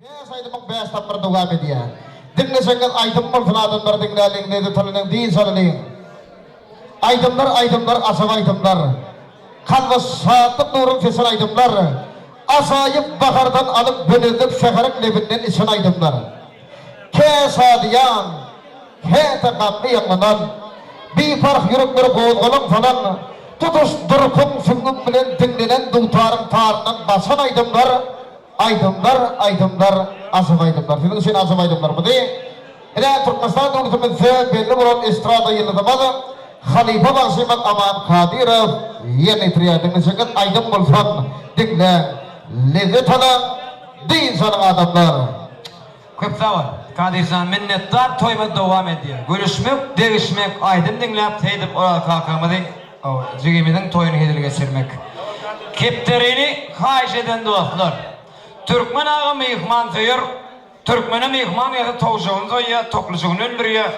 Bäş aýdymyň bäş tapgyry dowam edýär. Diňleseňiz aýdym bolsun adamlar diňläliň lezzet alalyň dynç alalyň. Aýdymlar aýdymlar ajap aýdymlar. Kalba şatlyk nurun seçen aýdymlar. Ajaýyp bahardan alyp gönezlik säheriň lebinden içen aýdymlar. Kä şadyýan, käte gamly ýaňlanan, biparh ýüreklere gozgalaň salan, tutuş durkuň süňňüň bilen diňlenen dutaryň taryndan gaçan aýdymlar Aýdymlar aýdymlar ajap aýdymlar siziň üçin ajap aýdymlarymyzy ine Türkmenistan döwletimizde belli bolan estrada ýyldyzymyz halypa bagşymyz Aman Kadyrow ýerine ýetirýär diňleseňiz aýdym bolsun diňläň lezzet alyň dynç alyň adamlar. Köp sag bol. Kadyrjan minnetdar toýumyz dowam edýär. Gülüşmek, degişmek, aýdym diňläp seýdip Oraz kakamyzy jigimiziň toýuny hezil geçirmek. Kepderini haýyş eden dostlar. Türkmen aga myhman söýer, türkmene myhman gelse towşagyny soýýar, toklujygyny öldürýär.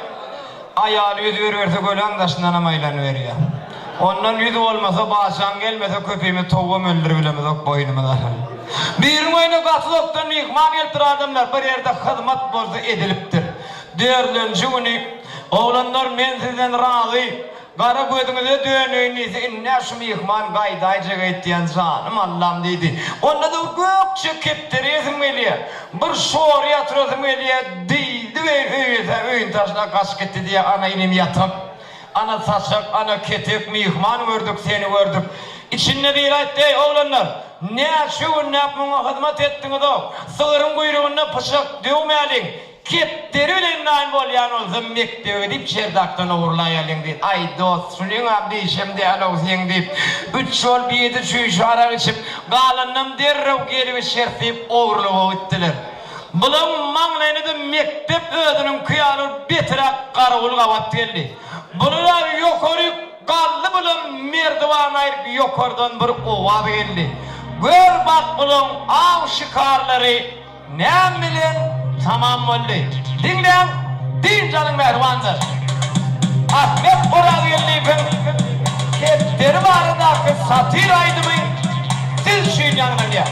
Aýaly 101 berse göläň daşyndanam aýlanyberýär. Ondan ýüz bolmasa, bajaň gelmese köpimiz towugam öldüribilemizok boýnumyza. Biriň öýüne gaty uzakdan myhman gelipdir adamlar bir ýerde hyzmat bolsa edilipdir. Dördünji güni oglanlar men sizden razy, gara gözüňize döneýin diýse indä şu myhman gaýdaýjak öýtýän janym Allam diýdi. Onda-da gökje kepderi ýesim gelýär. Bir şor ýatyrasym gelýär diýdi we öýe öýüni taşlap gaçyp gitdi diýýär ana inim ýatak. Ana saçak, ana ketek, myhman gördük, seni gördük. Içinde biri aýtdy, Eý, oglanlar, näçe günläp muňa hyzmat etdiňiz-ow, sygryň guýrugynda pyçak döwmäliň, kepderi bilen naýym bolýan bolsa mekdebe gidip çerdakdan ogurlaýalyň diýdi. Aý, dost, şunyňam dişem däl-ow seň diýip, üç bolup ýedi çüýşe arak içip, galanynam derrew gelip içeris diýip, ogurlyga gitdiler. Bulaň maňlaýyna-da mekdep özüniňki ýaly beteräk garawul gabat geldi. Bular ýokaryk galdy bulam merdiwan aýryp ýokardan bir owaz geldi. Gör bak bulaň aw şikarlary näme bilen tamam boldy. Diňläň, dynç alyň mähribanlar. Ahmet Orazgeldiýewiň Kepderi baradaky satir aýdymy siz üçin ýaňlanýar.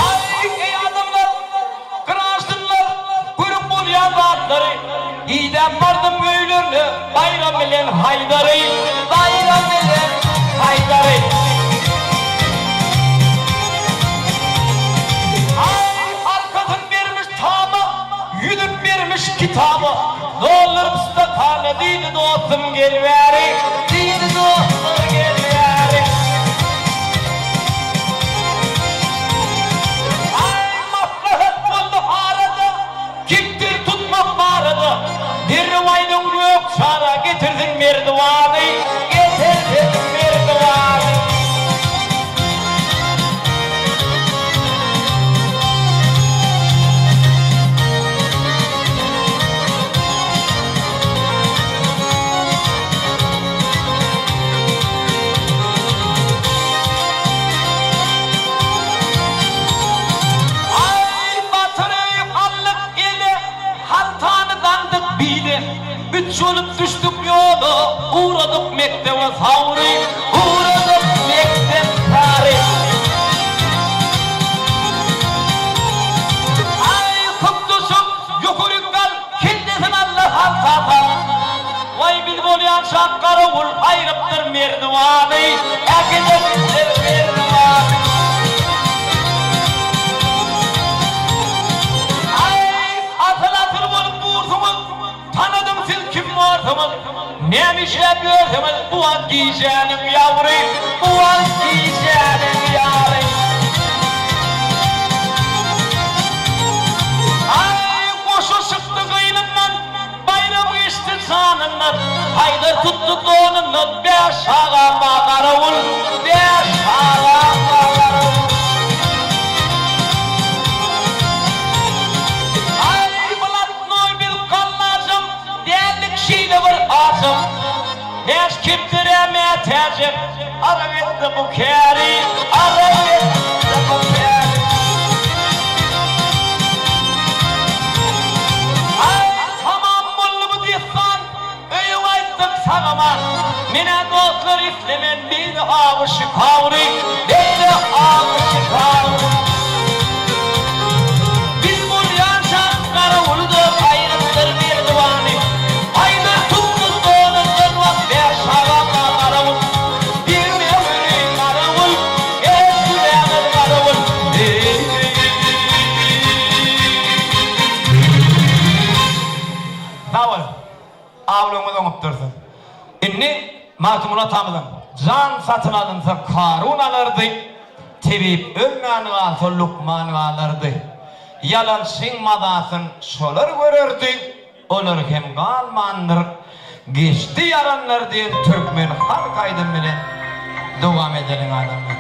Aý, eý adamlar, graždanlar, görüň bolýan zatlary, Idäp bardym öýlerine Baýram bilen Haýdary, Baýram bilen Haýdary. Aý, arkasyn bermiş tama, Ýüzün bermiş kitaba, Dolduryp stakana diýdi dostum gel bäri, Diýdi dostum gel bäri. Aý, maslahat boldy arada, Kepderi tutmak barada derrew aýdyň gök çara getirsin merdiwany, getirsin merdiwany. Aý, batyry aldyk ele, haltany daňdyk bile, Üç bolup düşdük ýola, ugradyk mekdebe sary, Ugradyk mekdep sary. Aý, kukduşyk, ýokaryk gal, kellesini al-da halta sal. Waý, biz bolýançak garawul aýrypdyr merdiwany, Äkidipdir merdiwany. Aý, asyl-asyl bolup dursuňyz, Tanadym siz kim borsuňyz, Näme işläp ýörsüňiz bu wagt gijäniň ýagry, Bu wagt gijäniň ýary. Aý, goşa çykdy gynyndan, Baýram geçdi. janyndan, Haýdar tutdy donundan, Bäş agam bar garawul, Bäş agam bar garawul. Aý, blatnoý biz gallajam, Däldik şeýle bir ajam. Bäş kepderä mätäjem, Arak etdi bu käri, Arak etdi bu käri. Aý, tamam boldy bu dessan, Öýe gaýtdyk sag-aman. Men-ä dostlar islemen beýle awy şikawry, Beýle awy şikawry. Biz bolýançak garawulda aýrypdyr merdiwany. Aýlar tutdy donundan wah bäş agama garawul. Degme weli garawul, el güläňiz garawul. Sag boluň. Awlagyňyz oňup dursun. Indi Magtymguly atamyzyň Jan satyn alynsa Karun alardy, Tebip ölmän galsa lukman galardy. Ýalançyň mazasyn şolar görerdi, Olar hem galmandyr, geçdi ýaranlar diýen türkmen halk aýdymy bilen dowam edeliň adamlar.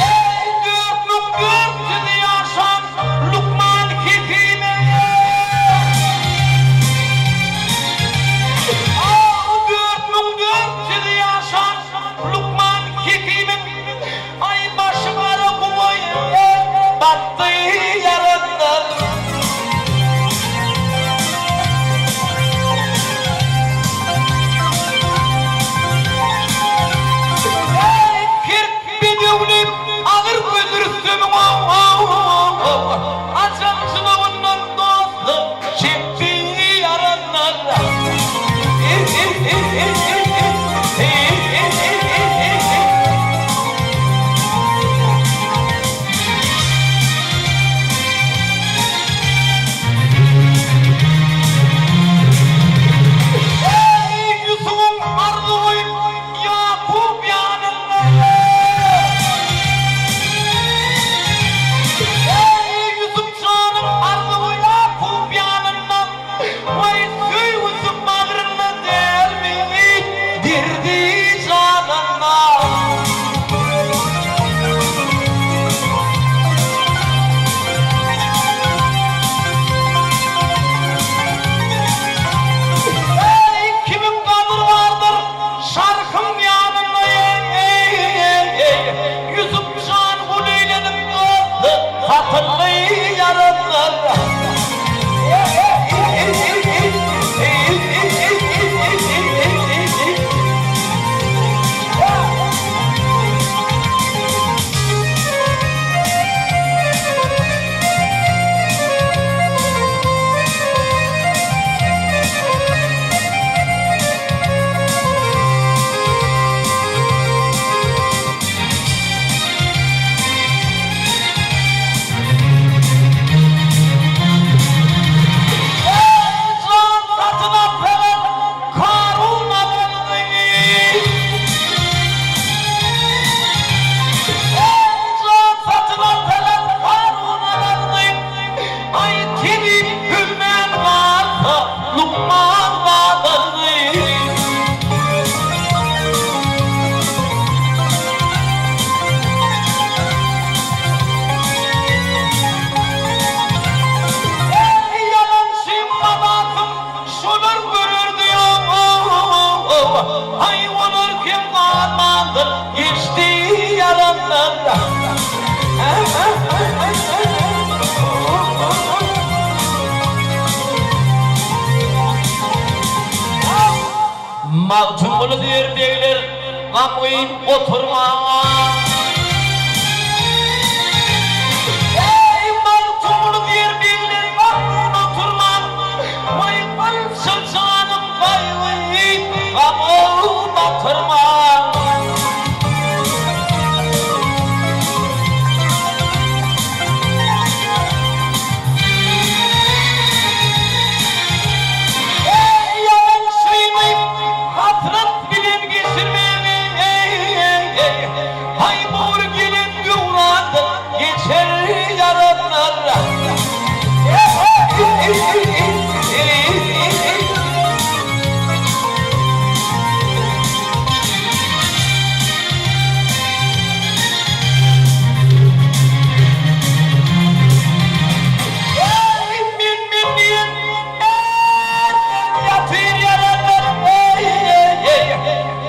Eý, 4400 ýaşan Lukman Hekime! Ah, 4400 ýaşan Lukman Hekimiň Aý, başy gara guwaý batdy ýaranlar. Eý, kert bedewli agyr göz Rüstemiň ow-ow-ow, Ajal jylawyndan dostluk çekdi ýaranlar. Eý, Ýusubyň arzuwy Ýakup ýanynda! Eý, Ýusup janyň arzuwy Ýakup ýanynda! Waý, söýgüsi bagrynda dälmi, derdi janynda? Eý, kimiň gadyry bardyr şarhyň ýanynda, eý-eý-eý, Ýusup jan gul eýlenip dosty satyldy ýaranlar. Eý, jan satyn alsalar, Karun alardy. Eý, jan satyn alsalar, Karun alardy. Aý, tebip ölmän galsa, lukman galardy. Eý, ýalançy mazasyn şolar görerdi, o-o-o-o, Aý, olar hem galmandyr, geçdi ýalanlar. Magtymguly diýer begler gamgyn oturmaň. Eý! Şu janym gaýgy gama batyrmaň. Eý, ýalançyny hasrat bilen geçirmäň, Haý, bor gelen döwrandyr, geçer ýaranlar. Eý, men-men diýen ärden ýatyr ýaranlar, eý-eý-eý.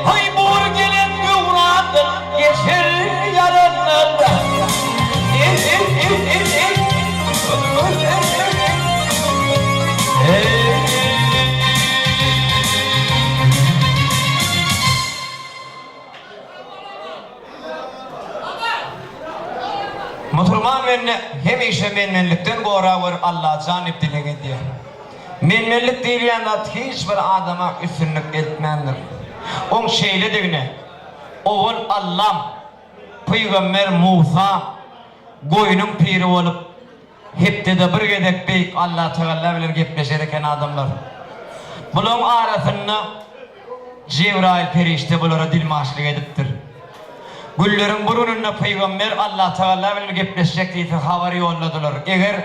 Haý, bor gelen döwrandyr, geçer ýaranlar. Eý-eý-eý-eý-eý. Musulman bende hemişe menmenlikden gorawer Allajan diýip dileg edýär. Menmenlik diýilýän zat hiç bir adama üstünlik eltmändir. Oň şeýledigine owal Allam pygamber Musa goýnuň piri bolup hepdede bir gezek beýik Allatagalla bilen gepleşer eken adamlar. Bulaň arasynda Jebraýyl perişde bulara dilmaçlyk edipdir. Günleriň bir gününde pygamber Allatagalla bilen gepleşjek diýse habar ýolladylar. Eger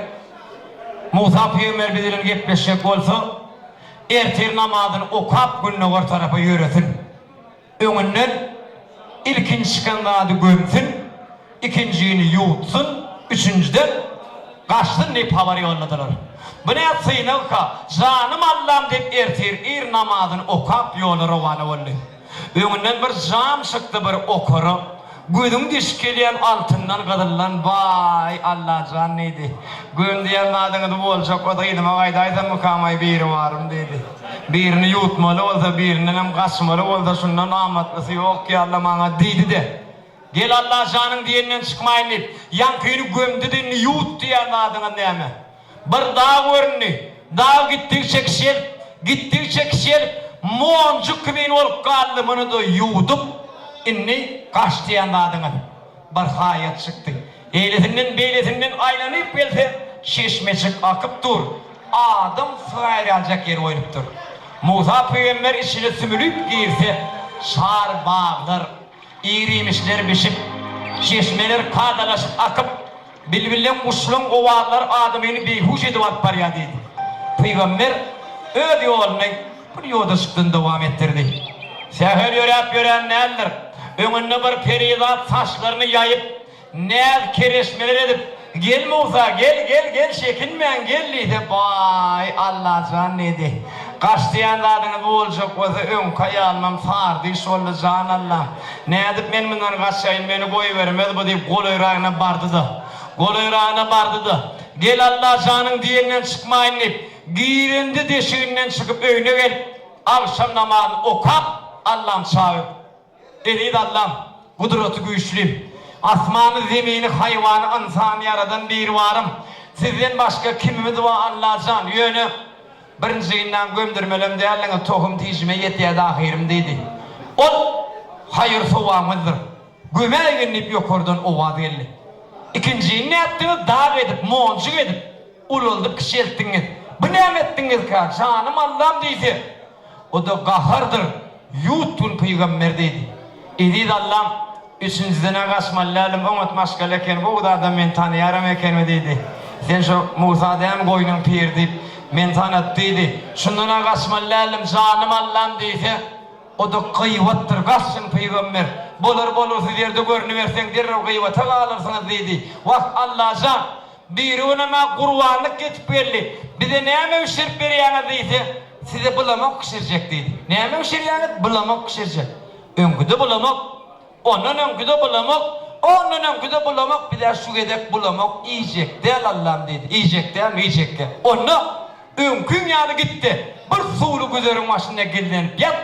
Musa pygamber biz bilen gepleşjek bolsa, ertir namazyny okap gündogar tarapa ýöresin. Öňünden ilkinji çykan zady gömsün, ikinjini ýuwutsyn, üçünjiden gaçsyn diýip habar ýolladylar. Bu nä synagka, janym Allam diýip ertir ir namazyny okap ýola rowana boldy. Öňünden bir jam çykdy bir okara, gözüň deşip gelýän altyndan gyzyldan baý Allajan diýdi. Göm diýen zadyňyzy boljak bolsa yzyma gaýdaýsammykamaý biri barym diýdi. Birini ýuwutmaly bolsa, birindenem gaçmaly bolsa şundan amatlysy ýok ýaly maňa diýdi-de, Gel Allajanyň diýeninden çykmaýyn diýip, ýaňkyny gömdi-de indi ýuwut diýýän zadyňyz näme? Bir dag göründi. Dag gitdigiçe kiçelip, gitdigiçe kiçelip, monjuk kimin bolup galdy, muny-da ýuwdup, indi gaç diýýän zadyňyz. Bir haýat çykdy. Eýlesinden-beýlesinden aýlanyp gelse, çeşmejik akyp dur. Adam sygaýraljak ýer goýlupdyr. Musa pygamber içine sümülip girse, çar baglar, ir-iýmişler bişip, çeşmeler kadalaşyp akyp, bilbilleň, guşlaň owazlary adamyny beýhuş edip alyp barýar diýdi. Pygamber öz ýoluny bir ýodajykdan dowam etdirdi. Sähel ýöräp ýörän däldir. Öňünde bir perizat saçlaryny ýaýyp, Näz-kereşmeler edip, Gel, Musa, gel, gel, gel, çekinmän gel diýse, Baý, Allajan diýdi. Gaç diýen zadyňyz boljak bolsa, öňki aýalymam sardyş boldy, jan Allam. Nädip men mundan gaçaýyn, meni goýbermez bu diýip, golaýragyna bardy-da, golaýragyna bardy-da, Gel, Allajanyň diýeninden çykmaýyn diýip, girindi deşiginden çykyp öýüne gelip, agşam namazyny okap, Allam çagyryp. Eziz Allam, gudraty güýçlim, asmany, zemini, haýwany, ynsany ýaradan Biribarym, Sizden başga kimimiz bar Allajan, ýöne birinjiginden gömdürmelem däldiňiz, tohum tijime ýetýädi ahyrym diýdi. Ol haýyr sowabyňyzdyr. Gömäýgin diýip ýokardan owaz geldi. Ikinjini nätdiňiz, dag edip, monjuk edip, ulaldyp kiçeltdiňiz. Bu näme etdiňizkä, janym Allam diýse, O-da gahardyr, ýut gün pygamber diýdi. Eziz Allam, üçünjiden-ä gaçmaly däldim, oňat maşgala eken, gowy zadam meni tanaýaram ekenmi diýdi. Sen şo Musa dälmi goýnuň piri diýip, meni tanady diýdi. Şundan-a gaçmaly däldim, janym Allam diýse, o-da gyýbatdyr, gaçgyn pygamber. Bolar-bolgusyz ýerde görnüberseň, derrew gyýbata galarsyňyz diýdi. Wah, Allajan! Birigünem-ä gurbanlyk getip geldi. Bize näme bişirip berýäňiz diýse, size bulamak bişirjek diýdi. Näme bişirýäňiz? Bulamak bişirjek. Öňküde bulamak, ondan öňküde bulamak, ondan öňküde bulamak, biz-ä şu gezek bulamak iýjek däl Allam diýdi. Iýjek dälmi? Iýjek däl. Onda öňküň ýaly git-de, bir suwly güzeriň başynda gizlenip ýat,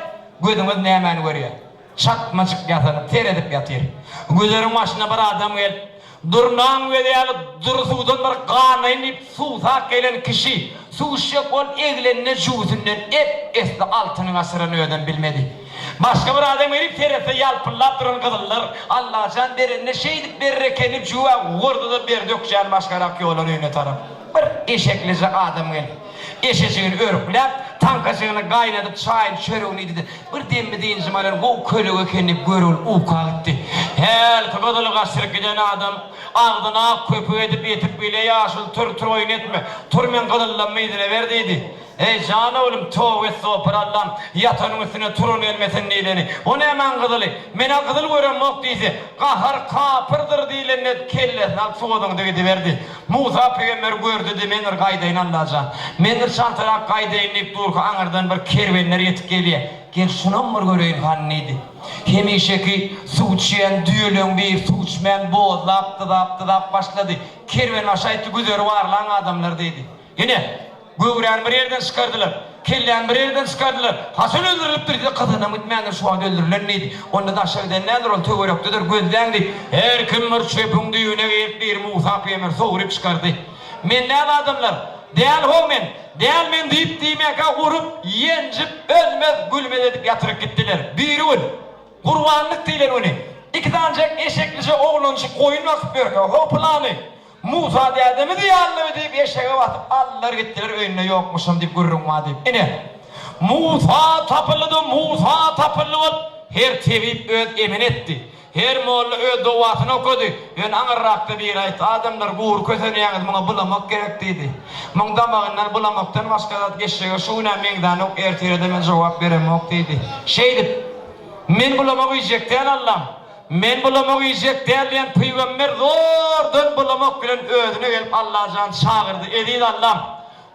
gözüňiz nämäni görýär? Çatmajyk ýasanyp, seredip ýatyr. Güzeriň başyna bir adam gelip, Durnaň gözi ýaly dury suwdan bir ganaýyn diýip suwsap gelen kişi. Suw içjek bolup eglende jübüsinden ep-esli altyny gaçyranyny özem bilmedi. Başga bir adam gelip seretse ýalpyldap duran gyzyllar Allajan berende şeýdip berer ekeni jübä gurdy-da berdi ökjäni başgarak ýolan öýüne tarap. Bir eşeklije adam gelip, eşejigini örkläp, taňkajygyny gaýnadyp çaýyny çöregini iýdi-de, bir demmi dynjym alan gowy kölege eken diýip görgüli uka gitdi. Hälki gyzyly gaçyryp giden adam agzyny ak köpük edip ýetip gelýä ýaşuly tur tur oýun etme, tur meň gyzyllammy yzyna ber diýdi. Eý, jan oglum, toba estogpur Allam, ýatanyň üstüne turan gelmesin diýleni. O nämäň gyzyly? Men-ä gyzyl göremok diýse, gahar kapyrdyr diýlende kellesini alyp suwa zyňdy gidiberdi. Musa pygamber gördi-de, men bir gaýdaýyn Allajan. Men bir çaltarak gaýdaýyn diýip durka aňyrdan bir kerwenler ýetip gelýär. Gel şunam bir göreýin hany diýdi. Hemişeki suw içýän düýeleň biri suw içmän bozlap, dyzap-dyzap başlady. Kerwenbaşy aýtdy, güzeri barlaň adamlar diýdi. Ine, göwräni bir ýerden çykardylar, kelläni bir ýerden çykardylar. Haçan öldürilipdir diýse, gyzynam gitmändir, şu wagt öldürilen diýdi. Onda daşa giden däldir, ol töwerekdedir, gözläň diýip, her kim bir çöpüň düýbüne girip, biri Musa pygamberi sogrup çykardy. Men däl adamlar, däl ho men, däl men diýip diýmäkä urup, ýenjip, ölmez, gülmez edip ýatyryp gitdiler. Birigün, gurbanlyk diýlen güni, iki sanyjak eşeklije oglanjyk goýun bakyp ýörkä, ho pylany, Musa dädemiz ýalymy diýip eşege basyp aldylar gitdiler öýünde ýokmuşam diýip gürrüň bar diýip. Ine, Musa tapyldy-da Musa tapyldy bolup her tebip öz emini etdi. Her molla öz dogasyny okady. Ýöne aňyrrakda biri aýtdy, Adamlar gury kösenýäňiz muňa bulamak gerek diýdi. Muň damagyndan bulamakdan başga zat geçjege şu gün-ä meňzänok ertire-de men jogap beremok diýdi. Şeýdip, Men bulamak iýjek däl Allam. Men bulamak iýjek däl diýen pygamber zordan bulamak bilen özüne gelip Allajany çagyrdy, Eziz Allam!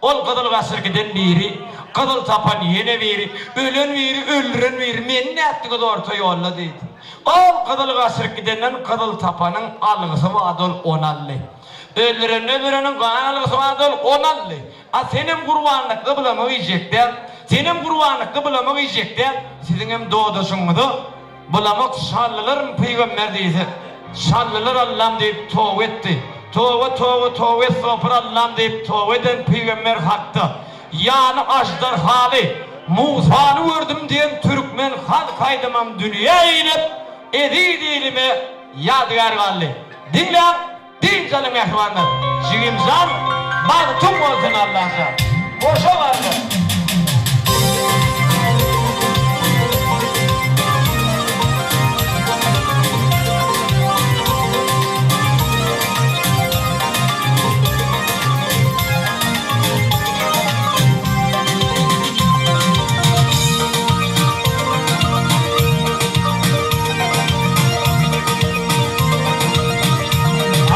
Ol gyzyl gaçyr giden biri, gyzyl tapan ýene biri, ölen biri, öldüren biri, meni nätdiňiz orta ýolda diýdi. Ol gyzyl gaçyryp gidenden gyzyl tapanyň algysy bardy ol ony aldy. Öldürenini öldüreniň gan algysy bardy ol ony aldy. A senem gurbanlykda bulamak iýjek däl, senem gurbanlykda bulamak iýjek däl, siziňem dodaşyňyza Bulamak şallylarmy pygamber diýse, şallylar Allam diýip toba etdi. Toba toba toba estogfur Allam diýip toba eden pygamber hakda, ýany aždarhaly Musany gördüm diýen türkmen halk aýdymam dünýä inip, eziz ilime ýadygär galdy. Diňläň! Dynç alyň mähribanlar. Jigimjan bagtyň bolsun Allajan. Goşa bardyr.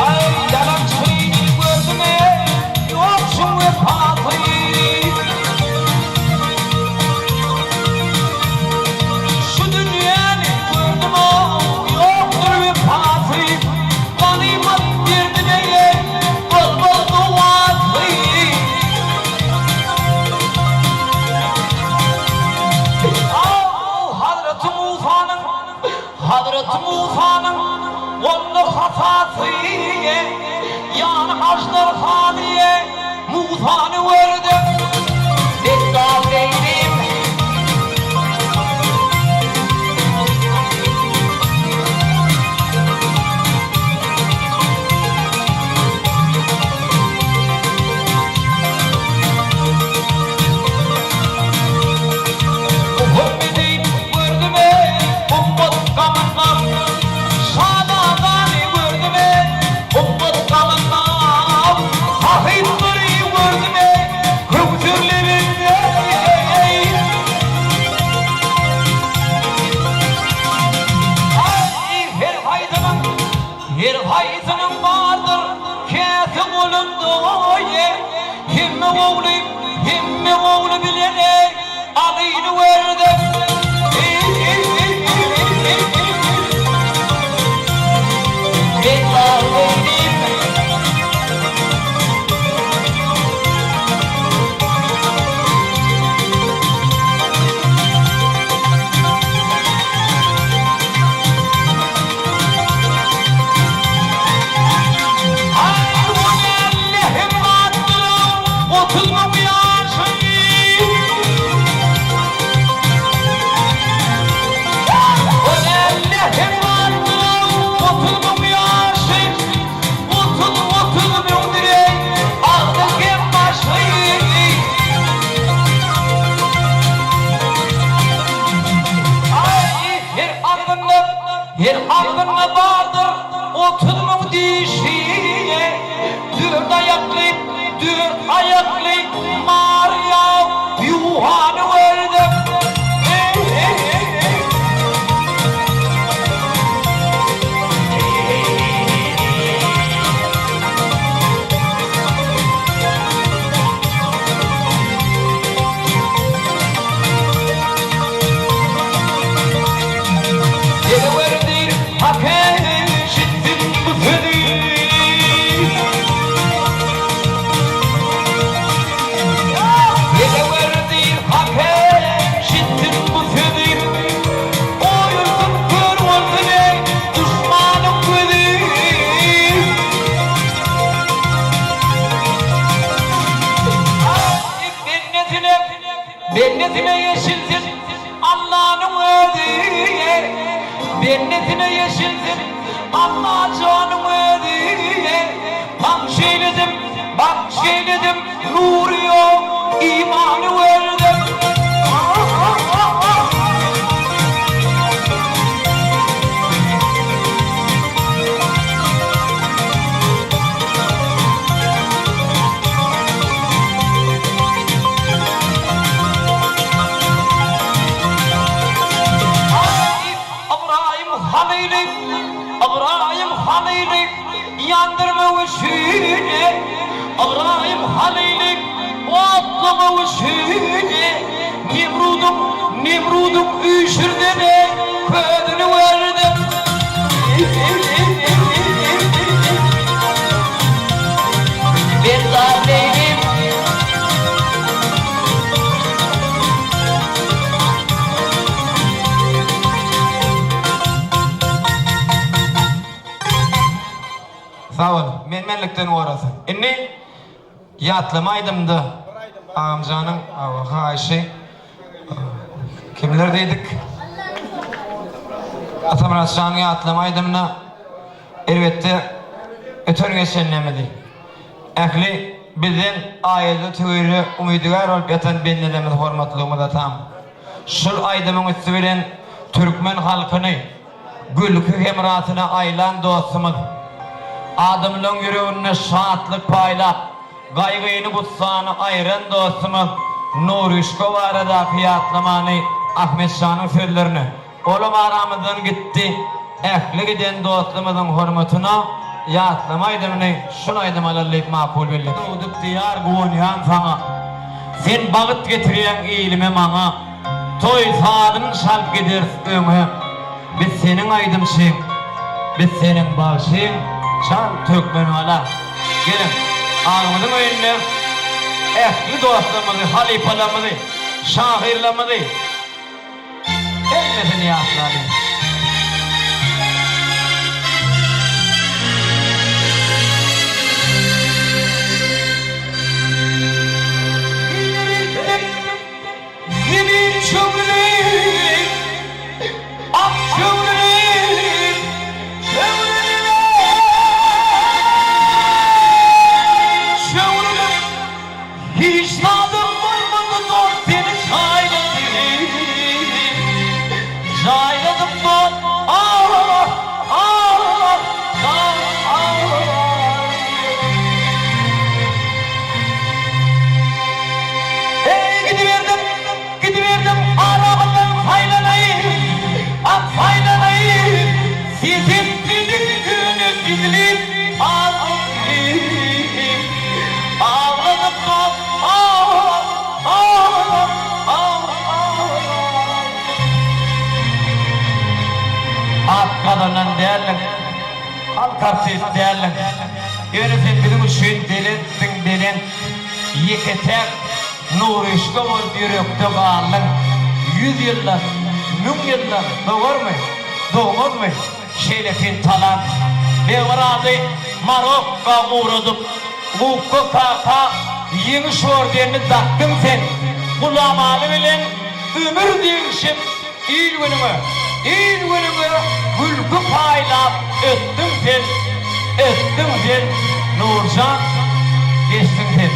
Aý, ýalançyny gördüm-eý, ýok şuň wepasy. Şu dünýäni gördüm-ow, ýokdur wepasy. Ganymat derdine-eý, bolmaz dowasy. Aw, Hazreti Musanyň Hazreti Musanyň onda hatasy, ýany aždarhaly Musany gördüm. Beddal beýdim. Muhammedi gördüm ey, ummat gamynda, Şazadany gördüm ey, ummat gamynda, Sahyplary gördüm ey, köwser lebinde ey. Aý, her haýsynyň, her haýsynyň bardyr käse golunda ey. Hemme ogly, hemme ogly bilen ey. Alyny gördüm. Aý, o nälle hem atdyr-ow, 30 müň ýa. Bendesine, bendesine ýeşilsin Allanyň özi, Bendesine ýeşilsin Allajanyň özi. Bak şeýledim, bak şeýledim, Nury ýok, imany gördüm. Ybraýym Halyly, Ybraýym Halyly ýandyrmak üçin, Ybraýym Halyly otlamak üçin, Nemrudyň, Nemrudyň üýşürdene közüni gördüm. Men zat neýlim? Sag bol, men-menlikden gorasyn. Indi ýatlama aýdymda agamjanyň haýyşy kimler diýdik? Atamyrat janyň ýatlama aýdymyna elbetde öten geçenlerimizi, ähli bizden aýyrdy töwire umydygär bolup ýatan bendelerimizi hormatlygymyz atam. Şul aýdymyň üsti bilen türkmen halkyny gülki hemrasyna aýlan dostumyz, adamlaň ýüreginde şatlyk paýlap, gaýgyny gussany aýran dostumyz Nuryşka baradaky ýatlamany Ahmet şanyň sözlerine Olam aramyzdan gitdi, ähli giden dostlarymyzyň hormatyna ýatlama aýdymyny şul aýdym alaly diýip makul bildik. Dogduk diýar guwanýan saňa. Sen bagt getirýäň ilime maňa. Toý sazyny çalyp gideris öňe. Biz seniň aýdymçyň, biz seniň bagşyň, çal Türkmenbala. Geliň, agamyzyň öýünde ähli dostlarymyzy, halypalarymyzy, şahyrlarymyzy, Hemmesini ýatlalyň. Zemin çöwrülip, ak çöwrülip, çöwrülip, çöwrülip. Hiç zadam bolmady dost seni jaýladym Jaýladym dost ah ah ah ah Eý gidiberdim gidiberdim arabyndan saýlanaýyn ah saýlanaýyn Sesim dedik ýöne gizlin agladym Agladyp dost ah ah ah At gazanan däldiň Halk artist däldiň Ýöne sen biziň üçin belentsiň belent Ýeke-täk Nuryşka bolup ýürekde galdyň Ýüz ýyldan, müň ýyldan dogarmy, dogmazmy şeýlekin talant Begmyrady Marokka ugradyp, Gukga kaka ýeňiş ordenini dakdyň sen Gulamaly bilen ömür degişip Il-günüňe, il-günüňe gülki paýlap ötdüň sen, ötdüň sen, Nurjan, geçdiň sen.